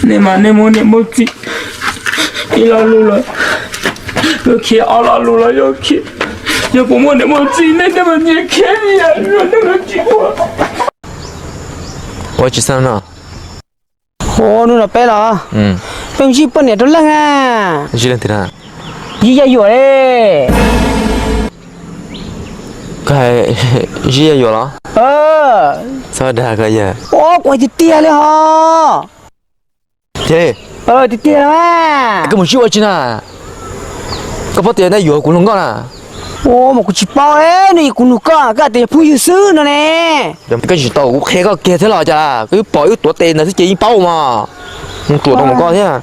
Nej mas nej muaj niam muaj txiv, ib lo lus los yuav khiav, ob lo lus los yuav khiav. Yog kuv muaj niam muaj txiv, nej thiaj mas nyias khiav, nej los tsis ua. Ua tsis xav no. Ua hnub no peb los, peb zij poj niam rau leej a. Zij leej twg na? Zij Yaj Yuam li. Koj hais Zij Yaj Yuam los? Txhob dag koj yawg. Ua kuv hais tiag tiag li hos. Tiag li? Tiag tiag. Koj mus zij ua tsi na? Koj paub tias Yaj Yuam kuv hluas nkauj na. Ua mas kuv tsis paub, nws kuv nug koj, koj hais tias yog phooj ywg xwb no ne. Koj tsis tau kuv qhia koj kiag thiab los cas, koj wb pom wb tuav tes ntawd xwb ces yeej paub mas. Mus ruam rau mus koj thiab.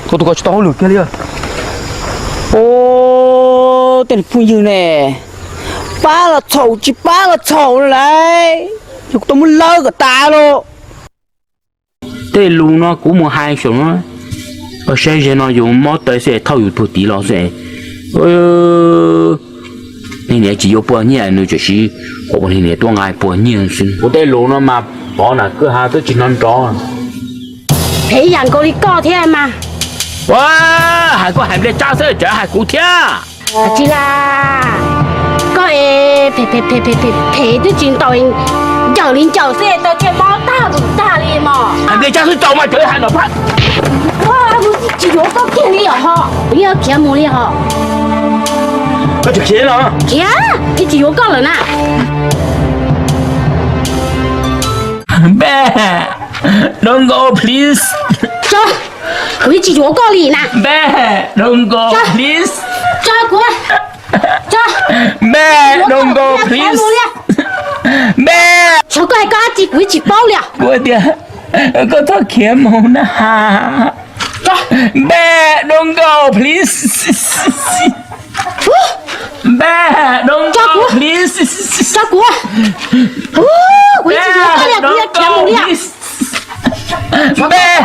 Koj tus koj tsis tau hauj lwm kiag li. Ua tej phooj ywg ne, pab los txhaum, tsis pab los txhaum lawm, yog kuv tau muab lawv kom tas lauj. Tej lus no kuv mus hais saum no, saib ze no yus mob taw xwb thauj yus tuag tid los xwb. Niag niam tsis yuav puas nyiaj nws tseem siv, ua niag niam tuaj nqa puas nyiaj xwb. Kuv tej lus no mas pov nam kwj ha twb tsis hnov nrov. Phem ib yam nkaus li koj thiab mas. Ua, hais koj hais nplej tsab xwb tseem hais kuv thiab. Tsis la, koj es phem twb tsis ntaus, ncaws li ncaws xwb tau thiaj mob tag tus tag li mos. Hais nplej tsab xwb tau mas tseem hais no pab. Tsis yuav koj kiag li os ho, kuv yeej khiav mus li ho. Koj tseem khiav los? Khiav, yeej tsis yuav koj lawm na. Npej, don't go please. Tso, kuv yeej tsis yuav koj li na. Npej, don't go please. Tso kuv. Npej, don't go please. Npej. Tso koj hais koj dab tsi kuv yeej tsis paub li. Kuv tias koj txhob khiav mus na. Npej, don't go please. Npej, don't go please. Tso kuv. Kuv yeej tsis yuav koj li, kuv yeej khiav mus li. Npej,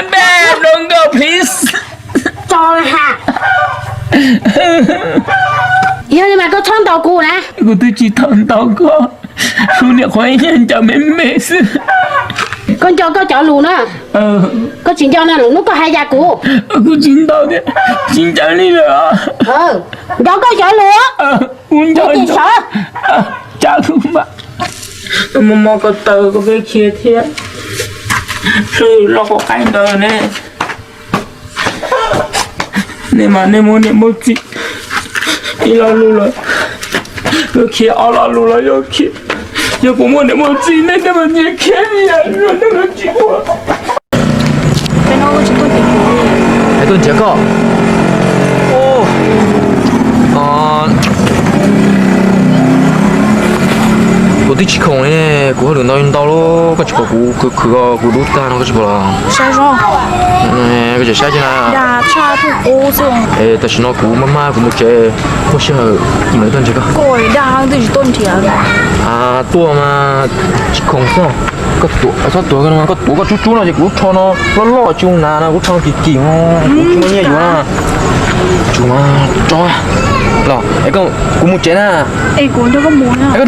Npej, don't go please. Tso ha. Yog li mas koj txhob ntaus kuv na. Kuv twb tsis tau ntaus koj. Kuv niam qhuav ib nyuag ncaws me me xwb. Koj nco koj cov lus na. Koj tsis nco na, lwm hnub koj hais yam kuv. Kuv tsis ntaus thiab, tsis ncaws li lawm. Nco koj cov lus. Kuv nco, tsa kuv mas. Mob mob ko taw koj peb khiav thiab. Loj qhov qaib ntawd ne. Nej mas nej muaj niam muaj txiv, ib lo lus los yuav khiav, ob lo lus los yuav khiav. Yog kuv muaj niam muaj txiv, nej thiaj mas nyias khiav, nej los tsis ua. Tuaj nrhiav koj. Kuv twb tsis khoom li, kuv hauj lwm ntau ntau lawm, koj tsis pom kuv khwv khwv kuv dub tag no koj tsis pom los? Koj tseem saib thiab na. Tam sim no kuv maj maj kuv mus tsev, muaj sij hawm kuv mam li tuaj nrhiav koj. Tuaj mas tsis khoom xwb. Koj tuav, txhob tuav koj no, koj tuav koj tsub tsub no ces kuv lub tsho no loj loj tsis zoo hnav no, kuv lub tsho no kim kim, kuv tsis muaj nyiaj yuav no. Tsum mas tso los, kuv mus tsev na. Es koj nrog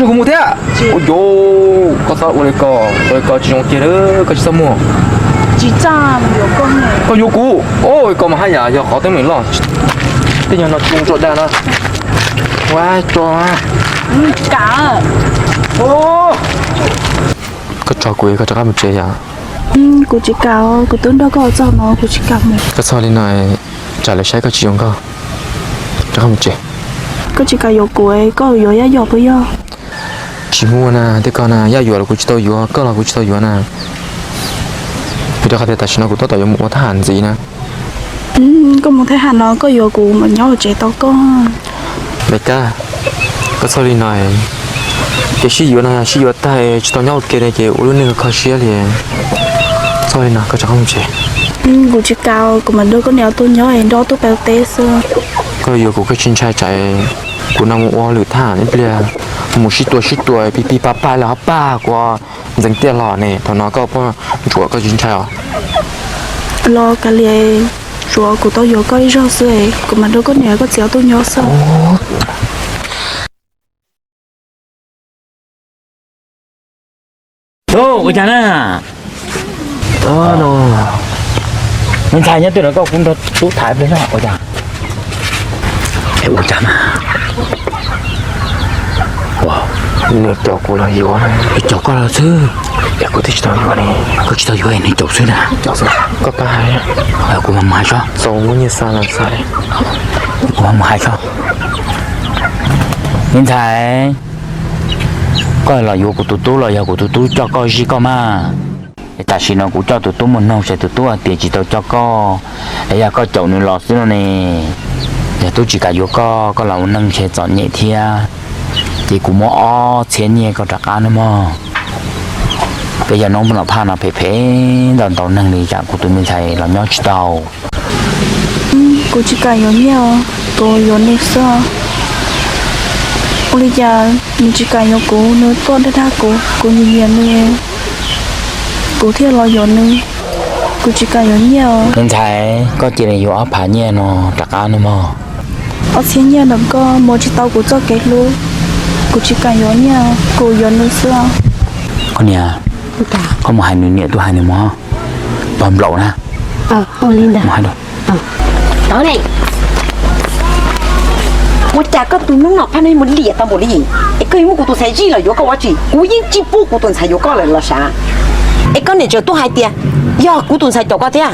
kuv mus thiab. Ua yus, koj txhob ua li ko, ua li ko tsis zoo kiag, koj tsis txhob muag. Koj yuav kuv, ua li ko mas haj yam yog qhov teeb meem loj. Tej nyuag no tsis zoo tso dag no. Ua tso. Koj tso kuv, koj rov qab mus tsev yom. Kuv tsis kam, kuv twb nrog koj txog no kuv tsis kam mus. Koj txhob li no, tsam lawv saib koj tsis zoo nkauj. Rov qab mus tsev. Koj tsis kam yuav kuv, koj yuav Yaj Yuam puas yog? Tsis muaj na, tej ko na, Yaj Yuam los kuv tsis tau yuav, koj los kuv tsis tau yuav na. Vim rau qhov tias tam sim no kuv tab tom yuav mus ua thab ham ntxiv na. Koj mus thab ham no koj yuav kuv mam nyob hauv tsev tos koj. Daim Kab, koj txhob li no, kev sib yuav no sib yuav tag tsis tau nyob ua ke li ces ua lub neej kho siab li. Txhob li no, koj rov qab mus tsev. Kuv tsis kam, kuv mam nrog koj niam tuaj nyob es nrog tuaj pem teb xwb. Koj yuav kuv koj tsis ntshai tsam kuv no mus ua hauj lwm thab ham ib pliag, mus sib tua sib tua pig pig pag pag los ho pag kuv ntxeev tiaj los ne. Thaum no koj poj ntsuam koj tsis ntshai os? Los kav liam, tsuav kuv tau yuav koj ib zaug xwb, kuv mam nrog koj niam koj txiv tuaj nyob xwb. Ua cas na? Me ntxhais, nyob twg no koj kuv nrog tub tham ib pliag no ua cas? Ua cas mas? Nws caum kuv los yuav, nws caum koj los xwb. Kuv twb tsis tau yuav li. Koj tsis tau yuav nws caum xwb na. Koj, kuv mam mus hais tso. Kuv mam mus hais tso. Me ntxhais, koj los yuav kuv tus tub los yog kuv tus tub coj koj zij koj mas? Es tam sim no kuv coj tus tub mus noog saib tus tub hais tias tsis tau coj koj, es yog koj caum nws los xwb no ne, yog tub tsis kam yuav koj, koj los ua neej ntshe txom nyem thiab, ces kuv muab ob txhiab nyiaj koj rov qab nawb mog. Peb yog noob nom phaj no phem phem ntau ntau neeg li, tsam kuv tus me ntxhais los nyob tsis tau. Kuv tsis kam yuav nyiaj os, kuv yuav nws xwb. Ua li cas nws tsis kam yuav kuv, nws tuaj dag dag kuv, kuv nyiam nyiam nws, kuv thiaj los yuav nws. Kuv tsis kam yuav nyiaj os. Me ntxhais, koj cia li yuav ob phav nyiaj no rov qab nawb mog. Ob txhiab nyiaj ntawm koj muab tsis tau kuv txoj kev hlub. Kuv tsis kam yuav nyiaj, kuv yuav nws xwb. Koj niam, koj mus hais nws niam tub hais nws mog, pog nplaum na. Ua cas koj tus noob nom phaj no mus liam tau npaum li, es koj yuav muab kuv tus ntxhais zij los yuav koj ua tsi? Kuv yeej tsis pub kuv tus ntxhais yuav koj lawm los sav. Es koj niam tseem tuaj hais tias yog kuv tus ntxhais caum koj thiab.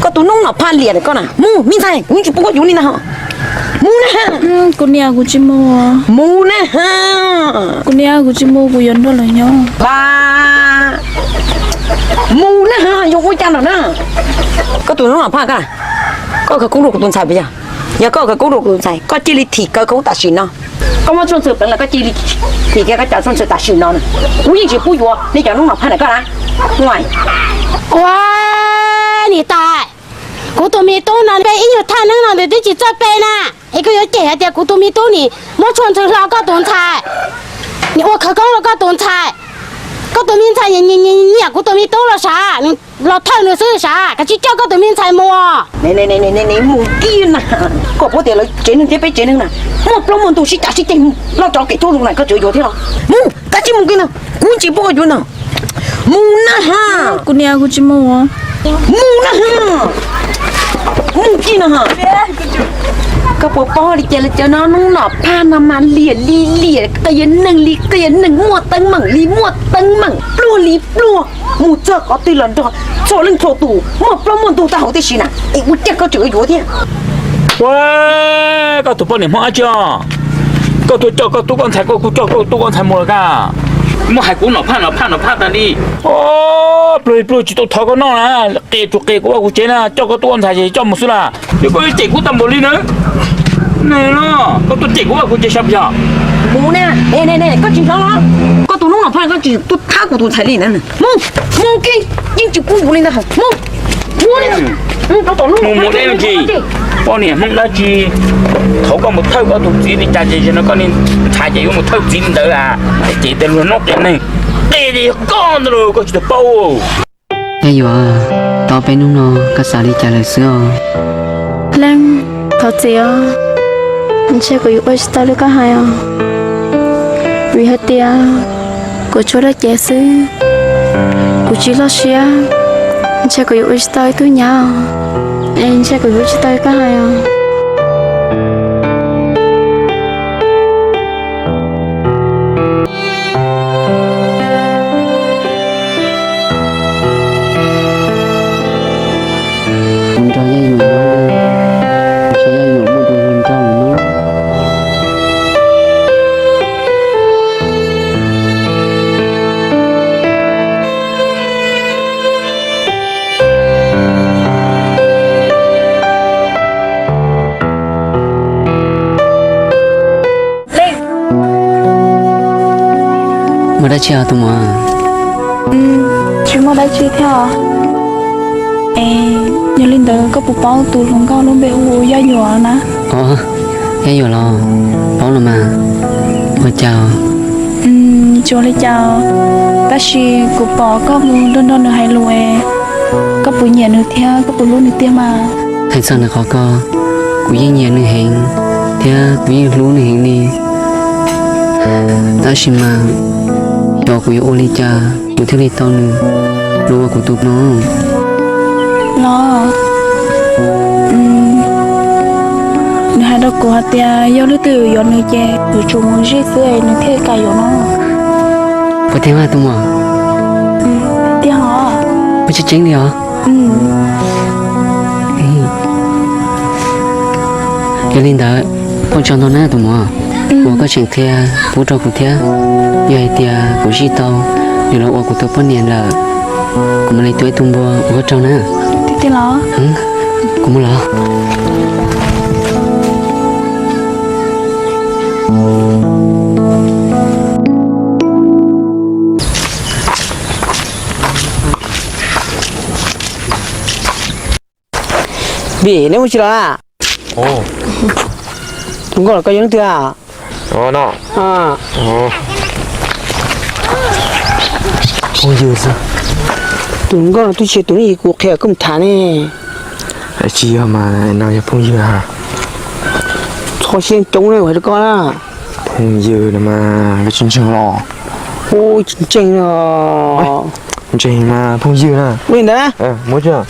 Koj tus noob nom phaj liam koj na, mus me ntxhais, kuv yeej tsis pub koj yuav li ntag. Mus na. Kuv niam, kuv tsis mus. Mus na. Kuv niam, kuv tsis mus, kuv yuav nrog lawv nyob. Mus na, yuav ua cas no na. Koj tus noob nom phaj koj, koj khawv koob rau kuv tus ntxhais puas yog? Yog koj khawv koob rau kuv tus ntxhais, koj cia li thim kaw khawv koob tam sim no. Koj muaj tshuaj ntxhw pleev los koj cia li thim kiag koj cov tshuaj ntxhw tam sim no. Kuv yeej tsis pub yuav nej cov noob nom phaj ntawm koj na. Ua, niam tais, kuv tus me tub no peb ib nyuag thaj neeb no nws twb tsis txawj pe na. Es koj yuav cem hais tias kuv tus me tub nim muab tshuaj ntxhw hlo koj tus ntxhais, nim ua khawv koob rau koj tus ntxhais. Koj tus me ntxhais nyiam kuv tus me tub los sav, los thawj nws xwb sav, kav tsij coj koj tus me ntxhais mus. Mus kiag na, koj paub tias lawv tsev neeg thiab peb tsev neeg na, muaj plaub muaj ntug sib cav sib ceg, loj tsov kev tuaj los na koj tseem yuav thiab los? Mus, kav tsij mus kiag na, kuv tsis pub koj yuav na. Mus na ha. Kuv niam, kuv tsis mus. Mus na ha. Mus kiag na ha. Koj puas paub li cas lawv cov no noob nom phaj no mas liam li liam, qias neeg li qias neeg, muaj teeb meem li muaj teeb meem, pluag li pluag, mus txog qhov twg los nrog txhua leej txhua tus, muaj plaub muaj ntug tag hauv tib si na, es ua cas koj tseem yuav thiab? Ua, koj tus poj niam Hmoob dab tsi os? Koj tuaj coj koj tub koj ntxhais, koj kuj coj koj tub koj ntxhais mus los kaj. Muaj hais kuv nom phaj nom phaj nom phaj tas li. Pluag li pluag tsis tau thov koj noj na, qias tsuas qias kuv vaj kuv tsev na, coj koj tub koj ntxhais ces coj mus xwb las. Yog koj yuav cem kuv tau npaum li na, koj tuaj cem kuv vaj kuv tsev sab yog? Mus na, koj tsis hnov los? Koj tus noob nom phaj koj tsis tuaj thab kuv tus ntxhais li na. Mus, mus kiag, yeej tsis pub yuav li ntag. Mus, mus li. Mus mus deb tsis, poj niam Hmoob dab tsi, thaum koj mus thawj koj tus txiv li cas ces no koj niag ntxhais ces yuav mus thawj txiv li ntawd a. Ces tej luag noob qias neeg, qias ces yog koj ntag lauj, koj tsis tau paub. Yaj Yuam, tau peb hnub no koj xav li cas lawm xwb os? Leej, thov txim os, ntshe kuv yuav ua tsis tau li koj hais os. Vim hais tias kuv tsuas loj cev xwb, kuv tsis loj siab, ntshe kuv yuav ua tsis tau ib tug nyab os. Es ntshe kuv yuav ua tsis tau li koj hais os. Kuv nrog Yaj Yuam nyob, ntshe Yaj Yuam muaj dua neeg nrog lawm no. Muaj dab tsi os tus muam? Tsis muaj dab tsi thiab os. Es yog li ntawd koj puas paub tus hluas nkauj lub npe hu ua Yaj Yuam na? Os, Yaj Yuam los? Paub los mas. Ua cas? Tsis ua li cas, tab sis kuv pom koj mus nrog nrog nws hais lus es, koj puas nyiam nws thiab koj puas hlub nws tiag mas? Hais txog ntawm qhov ko, kuv yeej nyiam nws heev thiab kuv yeej hlub nws heev li. Tab sis mas xyov kuv yuav ua li cas kuv thiaj li tau nws los ua kuv tus no. Los, nws hais rau kuv hais tias yog leej twg yuav nws ces yuav tsum mus zij xwb nws thiaj kam yuav no. Puas tiag mas tus muam? Tiag os. Puas tseeb tseeb li os? Yog li ntawd, ua tsaug ntau na tus muam, uas koj tseem qhia pub rau kuv thiab. Yog hais tias kuv zij tau nws los ua kuv tus poj niam lawm, kuv mam li tuav ib tug npua ua koj raug na. Kuv mus los. Vim neb mus tsis los na? Tus nkauj los koj yog leej twg a? Phooj ywg xwb. Tus nkauj no twb tsis yog tus neeg kuv qhia koj mus tham ne. Tsis yog mas no yog phooj ywg. Txhob siab coob na, kuv hais rau koj na. Phooj ywg no mas koj tsis ntseeg los? Ua tsis ntseeg os. Ntseeg mas phooj ywg na. Ua li ntawd na. Muab tso.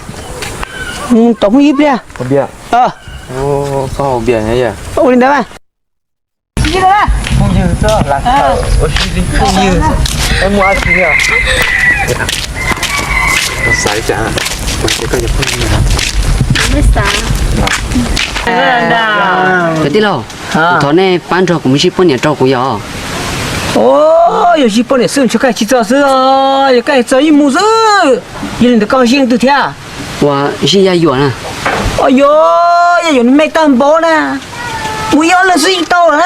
Tos phooj ywg ib pliag. Ua li ntawd mas. Phooj ywg xwb, lam khawm ua si li phooj ywg. Muaj dab tsi thiab? Xav li cas, ua cas koj yog phooj ywg? Cov tij laug, thov nej pab nrog kuv mus zij poj niam rau kuv yom. Yog zij poj niam xwb ntshe koj tsis txog xwb, yog koj txog yeej mus xwb. Yog li ntawd koj zij leej twg thiab? Ua zij Yaj Yuam na. Yog, Yaj Yuam nws me tag npaum na, mus ib ob leeg xwb yeej tau lawm na.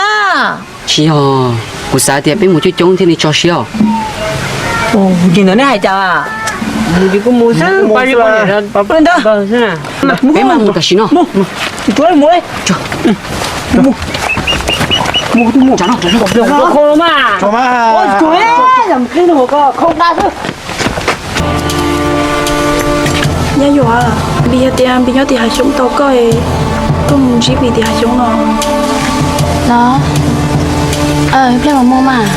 Tsis yog, kuv xav tias peb mus coob coob thiaj li tso siab os. Ces ntawd neb hais cas? Mus ces kuv mus xwb, pab zij poj niam ntawd. Peb mam mus tam sim no. Yaj Yuam, Npis hais tias Npis nyob tim hav xyoob tos koj, koj mus ntsib Npis tim hav xyoob no. Los, ib pliag mam mus mas.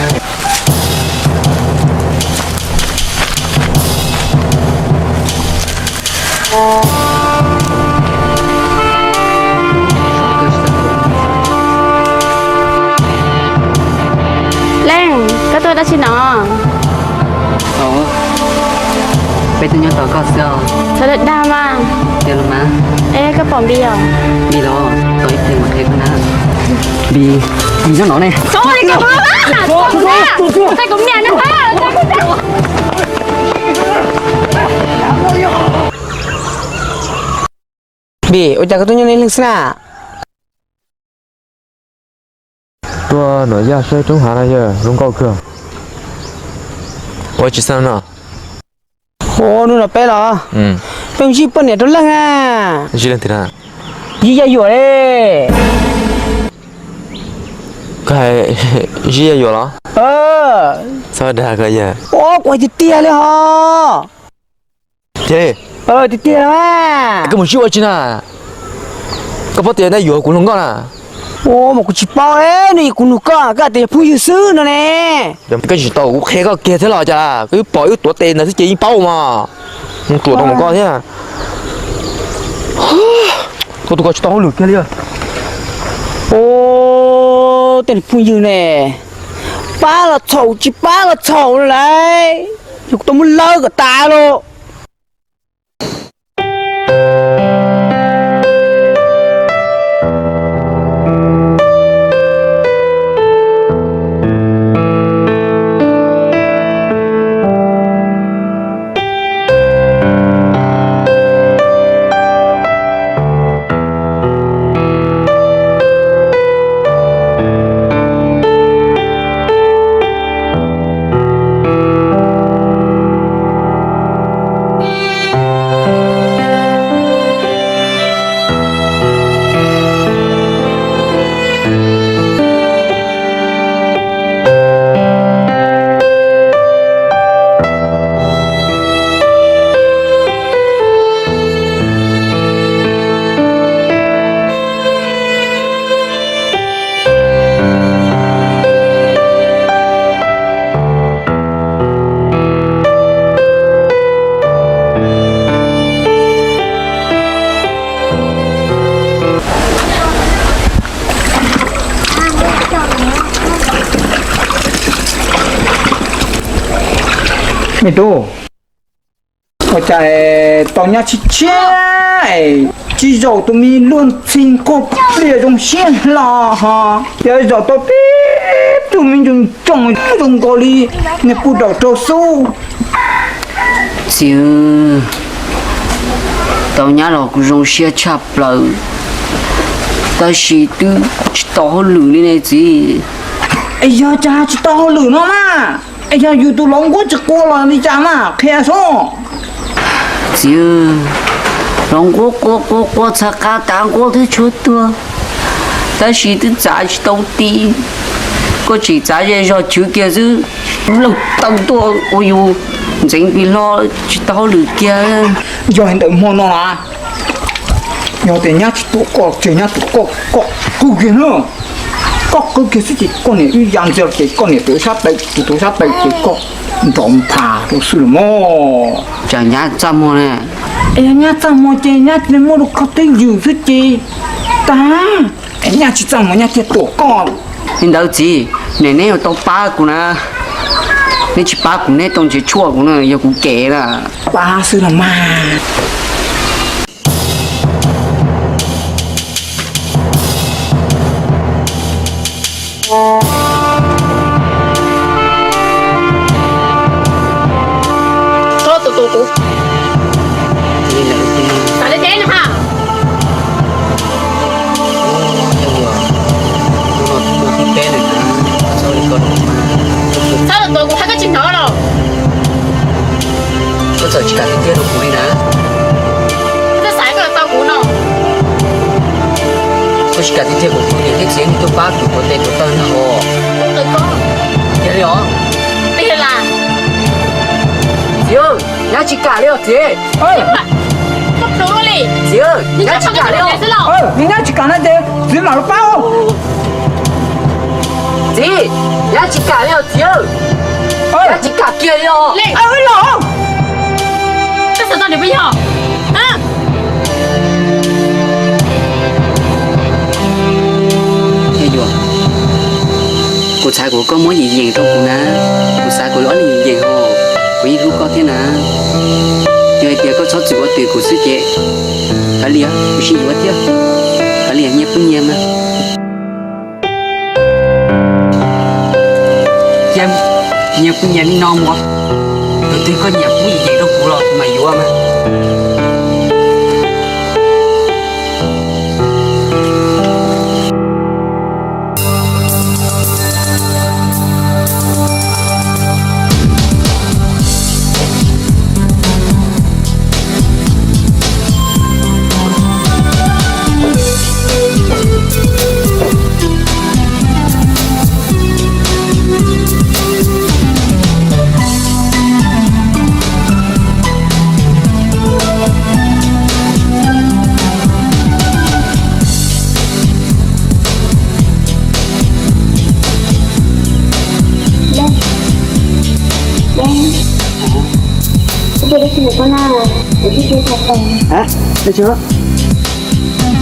Leej, koj tuaj dab tsi no? Peb tuaj nyob tos koj xwb os. Txhob dag dag mas. Tiag los mas. Es koj pom Npis os? Npis los, tos ib pliag mam qhia koj na. Npis, Npis nyob no ne. Npis, ua cas koj tuaj nyob nej leeg xwb na? Tuaj nuam Yaj saib roob hav na yawg, zoo nkauj kawg. Ua tsis xav no. Ua hnub no peb los, peb mus zij poj niam rau leej na. Zij leej twg na? Zij Yaj Yuam li. Koj hais zij Yaj Yuam los? Txhob dag koj yawg. Ua kuv hais tiag tiag li hos. Tiag li? Tiag tiag. Koj mus zij ua tsi na? Koj paub tias Yaj Yuam kuv hluas nkauj na. Ua mas kuv tsis paub, nws yog kuv nug koj, koj tias yog phooj ywg xwb no ne. Koj tsis tau kuv qhia koj kiag thiab los cas? Koj wb pom wb tuav tes ntawd xwb ces yeej paub mas. Mus tuam rau mus koj thiab. Koj tus koj tsis tau hauj lwm kiag li. Ua tej phooj ywg ne, pab los txhaum, tsis pab los txhaum lawm. Yog kuv tau muab lawv kom tas lauj. Tub, ua cas tau nyab tshiab tshiab, tsis zaum tus me luag ntxhi nquag plias zoo siab hlo ho, yog zaum tau tib tug me ntsoog ntsoog zoo nkaus li niag puj daum rau xub. Txiv, tau nyab los kuv zoo siab tshaj plaws, tab sis twb tsis tau hauj lwm li ne txiv. Es yog cas tsis tau hauj lwm no na? Es yog yus tus hluas nquab tsis qua los li cas na, qhia sub. Txiv, hluas nquab qua qua qua txhav qab tav nquab twb tshuav tuag, tab sis twb txav tsis tau ti. Koj tseem txav ze zog chwv kiag xwb, leej taw tuaj ua yus ntxeev pis hlo, tsis tau hauj lwm kiag. Yog li ntawd hmo no na, yog tias nyab tsis tuaj koj ces nyab tuaj koj, koj qw kiag na. Koj qw kiag xwb ces koj niam wb ya ntxiag ces koj niam tuav sab taw, kuv tuav sab taw ces koj nrov nphas rau xwb los mog. Tsam nyab txaj muag na. Es yog nyab txaj muag ces nyab cia li muab rau koj twj ywm xwb ces tag. Es nyab tsis txaj muag nyab thiaj tuam koj. Li ntawd txiv, neb yuav tau pab kuv na. Neb tsis pab kuv neb tau nrhiav tshuaj kuv na, yog kuv kem na. Pab xwb los mas. Txhob tua tus kuv. Xav li deb no ha. Txhob tua tus kuv, hais koj tsis hnov los? Koj txawm tsis kam tiag tiag rau kuv li na. Koj twb xav koj yuav tau kuv no. Koj tsis kam tiag tiag kuv, kuv niam thiab txiv yeej tuaj pab kuv tuav tes tuav taw na os. Cia li os. Txiv, nyab tsis kam li os txiv. Txiv, nyab tsis kam li os. Nws nyab tsis kam no ces txiv mam los pab. Txiv, nyab tsis kam li os txiv. Nyab tsis kam kiag li os. Kuv xav kom koj muab yeem yeem rau kuv na, kuv xav kom ob leeg yeem yeem os, kuv yeej hlub koj thiab na. Yog hais tias koj txhob txwm ua twm kuv xwb ces kav liam, kuv sib yuav thiab, kav liam nyias pub nyias mas. Cia nyias pub nyias li no mus, tus twg koj nyiam pub yeem yeem rau kuv los kuv mam yuav mas.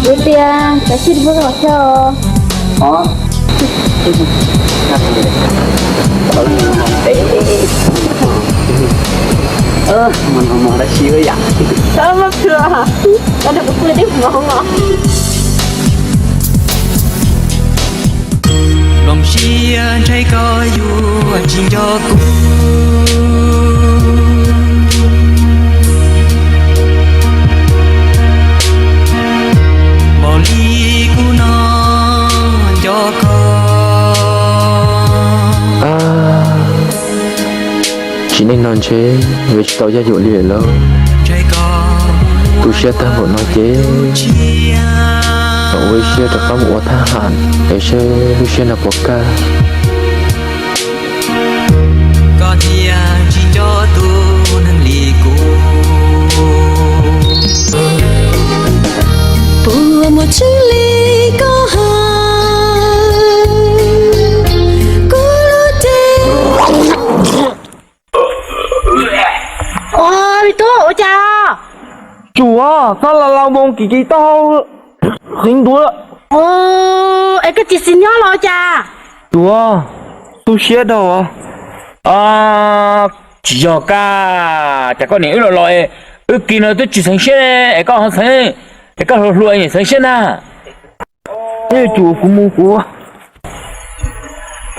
Hais tias kav tsij rau peb los xyov. Mus no mus dab tsi yam. Tau mas plua, tau nrog kuv pw tej hmoov os. Hloov siab ntshai koj yuav tsis nco kuv. Npaum li kuv no nco koj. Tsim neej no ntshe yuav tsis tau Yaj Yuam li lawm lauj. Tu siab tag npaum no ces mam ua ib siab rov qab mus ua thab ham es seb lub siab no puas kaj. Koj thiaj tsis nco tus neeg li kuv. Puas muaj tseeb li koj hais, kuv lub cev. Ua li tuaj ua cas? Tsuas txhob laus laus moo kim kim taub hau xiv ntuav. Es koj tsis xis nyob los cas? Tsuas tu siab dhau. Tsis yog kab, cas koj niam wb los los es wb kis no twb tsis xeev siab es koj ho xeev, es koj hluas hluas es xeev siab na. Ib tug kuv mus kuv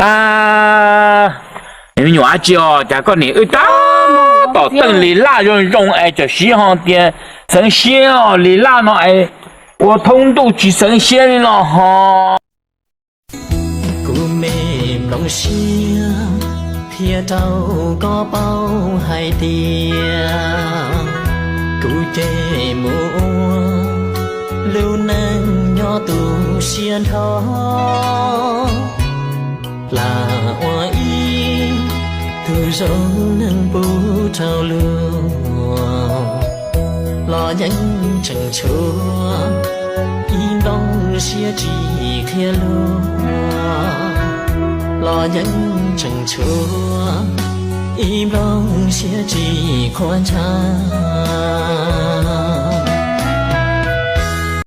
a, me nyuam dab tsi os, cas koj niam wb tab tom teej li laj zoo zoo es tam sim ho tias xeev siab os, li laj no es ua thoob ntuj tsis xeev siab li los ho. Kuv me nplooj siab qhia rau koj paub hais tias kuv ces mus ua lub neej nyob tu siab nrho. Lam ua ib tug zoo neeg pub rau luag, los yeej tseem tshuav ib nplooj siab tsis qhia luag, los yeej tseem tshuav ib nplooj siab tsis qhuav ntshav.